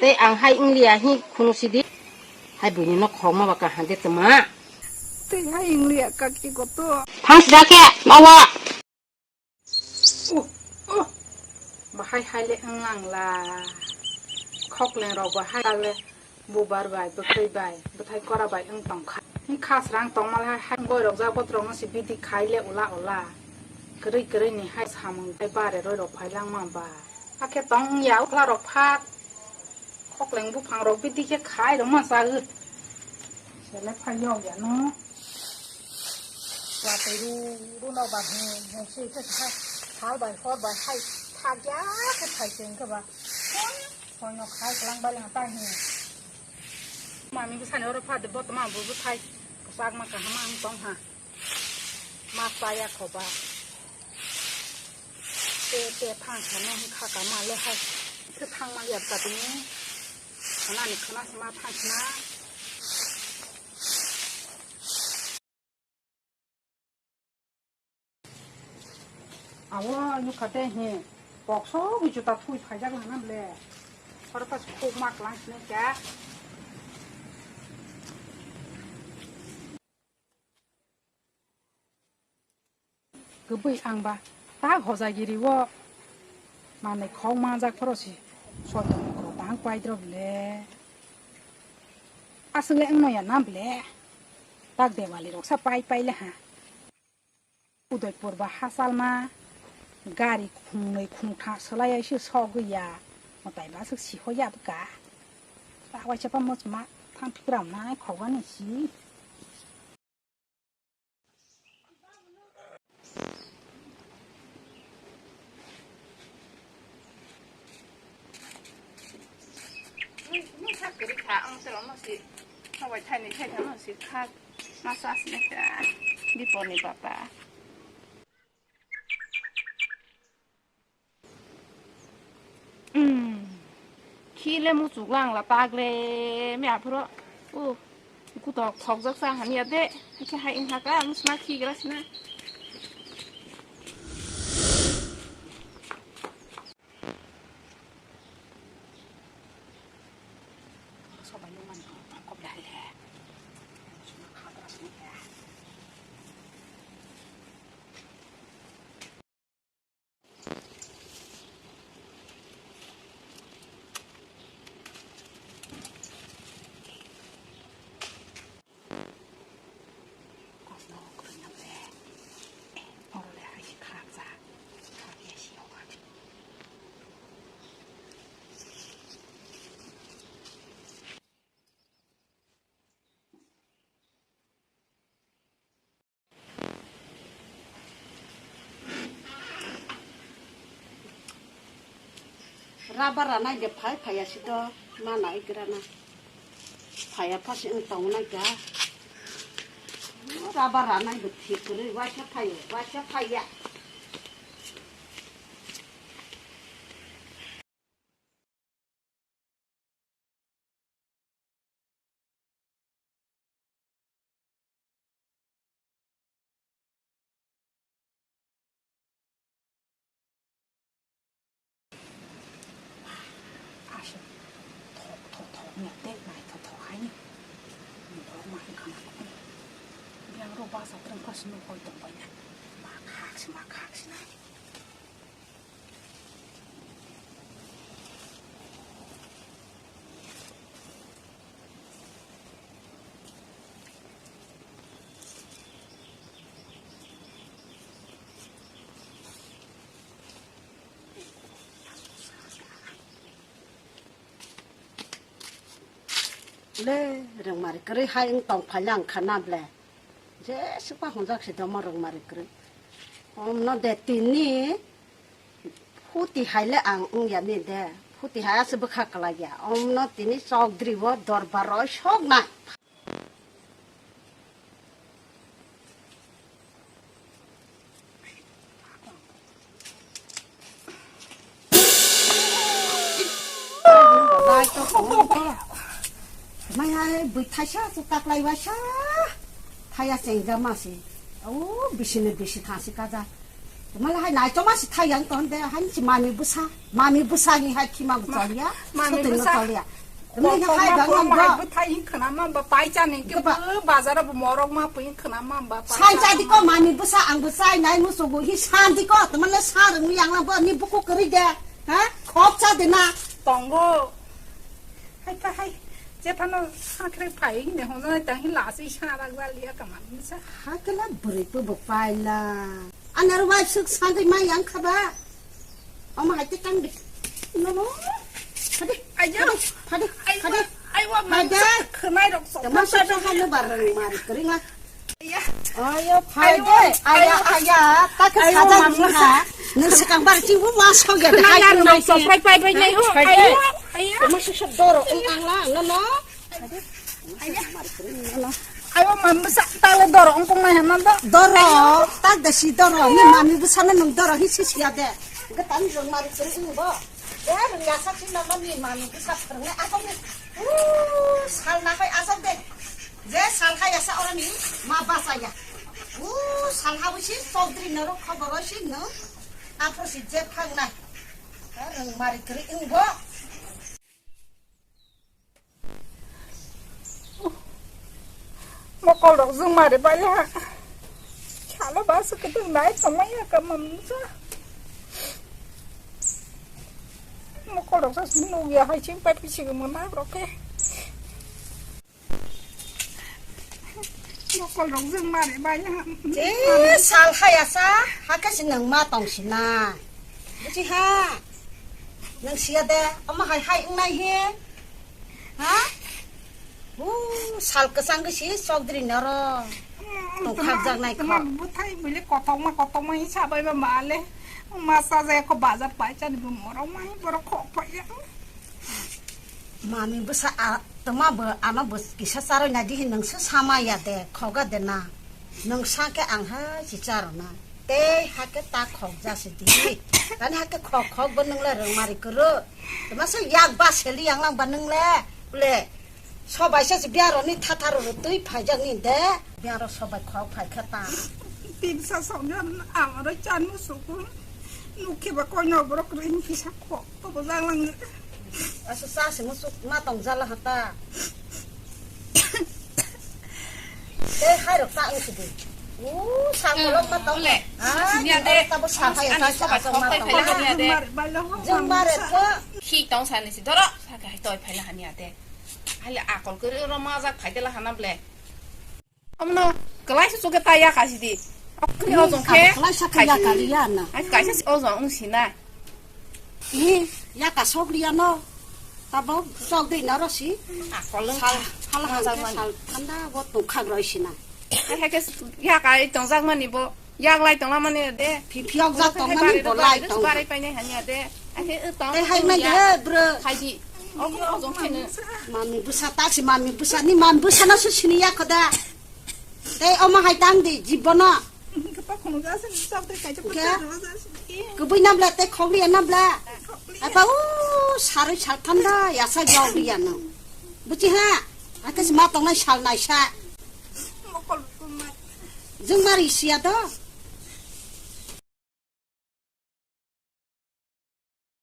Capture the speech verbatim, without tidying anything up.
Tei ang hai wngliya hi khunu sidi. Hai buini no khokma ba kaham de tma. Tei hai wngliya kaki koto. Thang sida khe, mawa. Uh, uh. Bahai hai le wnglang la. Khokleng rok bahai le bubar bai, bwkrwi bai, bwthai kora bai wng tong kha. Wng kha srang tongma le hai, hai goi rok ja botrok no se bidi khai le ula ula. Kwrwi kwrwi ni hai samung tei bare roi rok phai lang ma ba. Hakhe tong ya ukhla rok phat. Khokleng buphang rok bidi khe khai rok ma sa. Sele phai yok ya no. Watwi ru, ru no ba hung, hung si khe sa, sal bai hor bai hai thak ya khe thai se hwnkhe ba. Hoi no khai kwlang bai lang tai hung. Mami bwsani oro pha de bo tma bo bwthai kwchak ma kaham ang tong ha. Ma cha ya kho ba. Te, te thang kha no hwn kha ka ma le hai. Te thang ma ya ta tini. Khana ni khana se ma thang khna. Awo, nukha tei hi, kok sok hi juta thui phaijak nana ble. Oro ta khuk mak lang sini kya. Kwbwi ang ba tak hojagiri o manwi khok manjak phoro si soiton khoro tang paidrop le. Aswk le wngno ya na ble. Tak Dewali rok sa pai pai le ha. Udaipur ba hachalma gari khungnwi khungtha swlaiya se sogwi ya. Mwtai ba swk si hoi ya bwkha. Ta waisa pa mwchma thang phikram nai khogani si. Nung sak kwrwi kha, ang tei rokno si, sabai thaini thai thangno si kha, ma sas ni kha, Diponi baba. Hmm. Khi le muchuk lang la tak le, me aphuru. Uh. Kutok thokjak sa hamya de. Hakhe hai wngkha ka, ang sna khi gra sna. Sobai nung mani kok kok dah le. Sna kha gra sna ya. Rubber ranai de phai phaiya si do, ma nai gra na. Phaiya pha si wng tong nai kha. Rubber ranai bo thik kwrwi, waisa phaiya, waisa phaiya. Aswk thok thok thok ni tei naithok thok hai ni. Borok ma wngkha na kok ni. Biyang rok basa twrwng kha sini hoi tong bai na. Ma khak si ma khak si na. Le, rwngmari kwrwi hai wng tong phaile ang kha na ble. Jeswkma hwnjak se domo rwngmari kwrwi. Omno de tini phuti hai le ang wng ya ni de. Phuti hai aswk bwkha kwlai ya. Omno tini chokdri o dorbar roi sok nai. Maya bui thaisa se taklai waisa thaya chengja ma se. O bisi ni bisi thang se kaja. Mala hai nai choma si thai yang ton de han si mami busa. Mami busa ni hai khima bu choliya. Mami busa. Choliya. Mami hai bang bang bro. Hai bu thai hin khana ma ba pai cha ni ke bu bazar bu morok ma pu hin khana ma ba pai. San cha di ko mami busa ang bu sai nai musu bu hi san di ko. Teman le sa rung yang na bo ni buku keri de. Ha? Khok cha de na. Tongo. Hai ta hai. Je phano sakre phai ne hono ta hin la si sa rak ba liya ka mami busa. Ha ke la buri pu bu pai la. Anar wai suk sangwi mai yang khaba. Omo hai te tang di. No, no. Phadi. Ayo. Phadi. Phadi. Ayo. Phadi. Ayo, ma khwnai rok sok. Tama sok sok hanu bar rang mari kering lah. Ayo. Ayo, phadi. Ayo, ayo. Tak saja ni ha. Nung sekang bar ci bu mas ho ya. Khwnai rok sok pai pai pai nai ho. Ayo. Ayo. Tama sok sok doro ang ang lah. No, no. Ayo, mami busa, tale doro, ongkong nai hama do. Doro, tak da si doro, ni mami busa na nung doro, hi si siya de. Gatan rung mari kiri ini bo. Ya, rung ya sa si nama ni mami busa pernah apa ni? Uh, sal na kai asal de. Je sal kai asa orang ni, ma basa ya. Uh, sal habu si, sodri naro khobor si no. Apa si je phang na. Ya, rung mari kiri ini bo. Mokol rok jwng mari bai ha. Salo ba se kwtwng nai tongmai ya ka mamsa. Mokol rok sa nuk ya hai ching pai pisi mo na rok ke. Mokol rok jwng mari bai ha. Je sal ha ya sa ha ka si nang ma tong si na. Buji ha. Nang siya de ama hai hai wngnai he. Ha? Uh, sal kwchang gwi si chokdri noro. Tongkhak jak nai kho. Tongma buthai bile kotokma kotokma hi sabai ba male. Ma sa jai kho bazar pai chani bo morok ma hi borok khok phai ya. Mami bwsa a tongma bo ano bo kisa charoi na di hin nang se sama ya de khoga de na. Nwng sa khe ang hai si cha rw na. Tei ha khe ta khok ja si di. Tani ha khe khok khok bo nwng le rwng mari kwrwi. Tma se yak ba seli yang lang ba nwng le. Ble. Sobai sa si biya rw ni thatha rw rw twi phai jak ni de. Biya rw sobai khok phai kha ta. Tin sa song jan ang ro chan mu su ku. Nuk khe ba koi no borok rw ni kisa khok. Kobo jang lang. Asa sa se musuk ma tong jala hata. Tei hai rok ta ang sidi. U sa kolok ma tong. Ole. Ah, sini ade. Ta bo sa hai ani sa ba sa ma tong. Sini ade. Jeng mare ko. Khi tong sa ni si doro. Sa kai toi phai la hani ade. Hai le akol kiri ro ma jak phai de la hana ble. Omono kwlaisa chukhe ta ya kaisi di. Okhri ojong khe kwlaisa khe ya kaliya na. Ai kaisa si ojong wng sinai. Ni ya ka sok liya no. Tabo sok dei na ro si. Akol wng sal kha. Hala hal khe sal thanda bo tongkhak roi sinai. Ai hai khe ya kai tongjak mani bo. Yak lai tongla mani de. Phi phiyok jak tong mani bo lai tong. Barai painai hanya de. Ai khe tong. Tei hai mai de bro. Hai di. Okhri ojong khe no. Mami bwsa ta si mami bwsa ni mami bwsa no su sini ya khoda. Tei omo hai tang di jibono. Kwbui nabla tei khokliya nabla. Apa u sarui saltham da yasa jawliya no. Buchi ha? Akas ma tongnai sal naisa. Jeng mari siya do.